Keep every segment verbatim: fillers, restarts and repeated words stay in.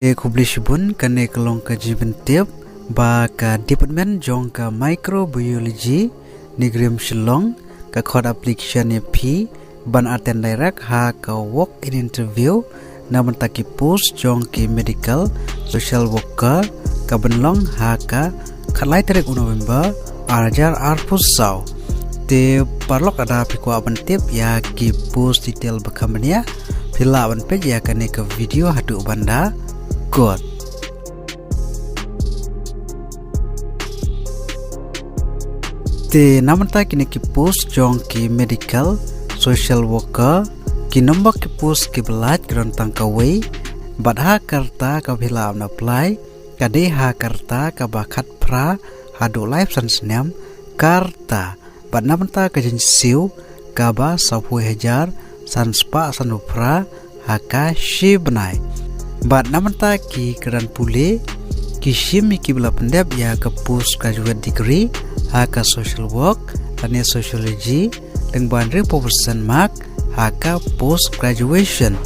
Te khublei shibun, kane ka long ka jingpyntip ba ka department jong ka microbiology NEIGRIHMS Shillong ka khot application ïa phi ban attend direct ha ka walk in interview na bynta ki post jong ki medical social worker, ka ban long ha ka khatlai tarik u November ar hajar arphew saw. Te paralok, lada phi kwah ban tip ïa ki post detail ba kham bniah, phi lah ban peit ïa kane ka video haduh ban da kut. Te na bynta kine ki post jong ki medical social worker, ki number ki post kiba lait ka don tang kawei, bad ha ka rta kaba phi lah ban apply ka dei ha ka rta kaba khatphra haduh laiphew san snem ka rta. Bad na bynta ka jingsiew kaba sawphew hajar san spah sanphew phra ha ka shi bnai. Bad na bynta ki kyrdan pule, ki shim ïa kiba la pyndep ïa ka postgraduate degree ha ka social work lane sociology, lyngba hynriewphew percent mark ha ka post graduation.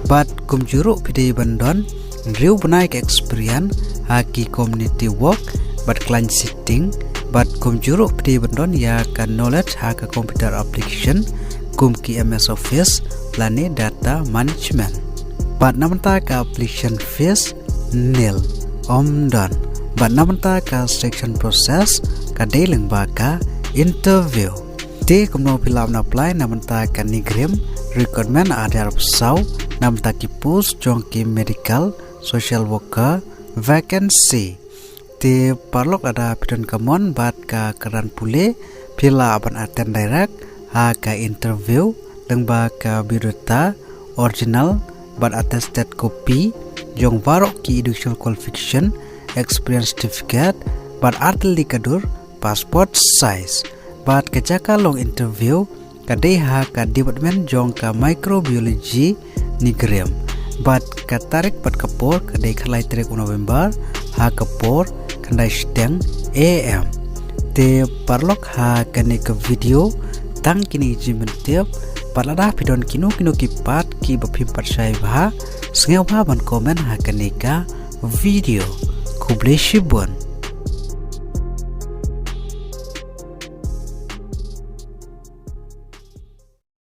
Bad kumjuh ruh phi dei ban don hynriew bnai ka experience ha ki community work bad client setting, bad kumjuh ruh phi dei ban don ïa ka knowledge ha ka computer application kum ki M S Office lane data management. Bad na bynta ka application fees nil, ym don. Bad na bynta ka selection process ka dei lyngba ka interview. Te kumno phi lah ban apply na bynta ka NEIGRIHMS recruitment ar hajar arphew saw na bynta ki post jong ki medical social worker vacancy. Te paralok, lada phi don ka mon bad ka kyrdan pule, phi lah ban attend direct ha ka interview lyngba ka biodata original bad attested copy jong baroh ki educational qualification, experience certificate bad artylli ka dur passport size. Bad ka jaka long interview ka dei ha ka department jong ka microbiology NEIGRIHMS. Bad ka tarik bad ka por ka dei khatlai tarik u November ha ka por khyndai shiteng A M. Te paralok, ha kane ka video tang kine ki jingpyntip. Bad lada phi don kino kino ki pat kiba phim pat shai bha, sngewbha ban comment ha kane ka video. Khublei shibun.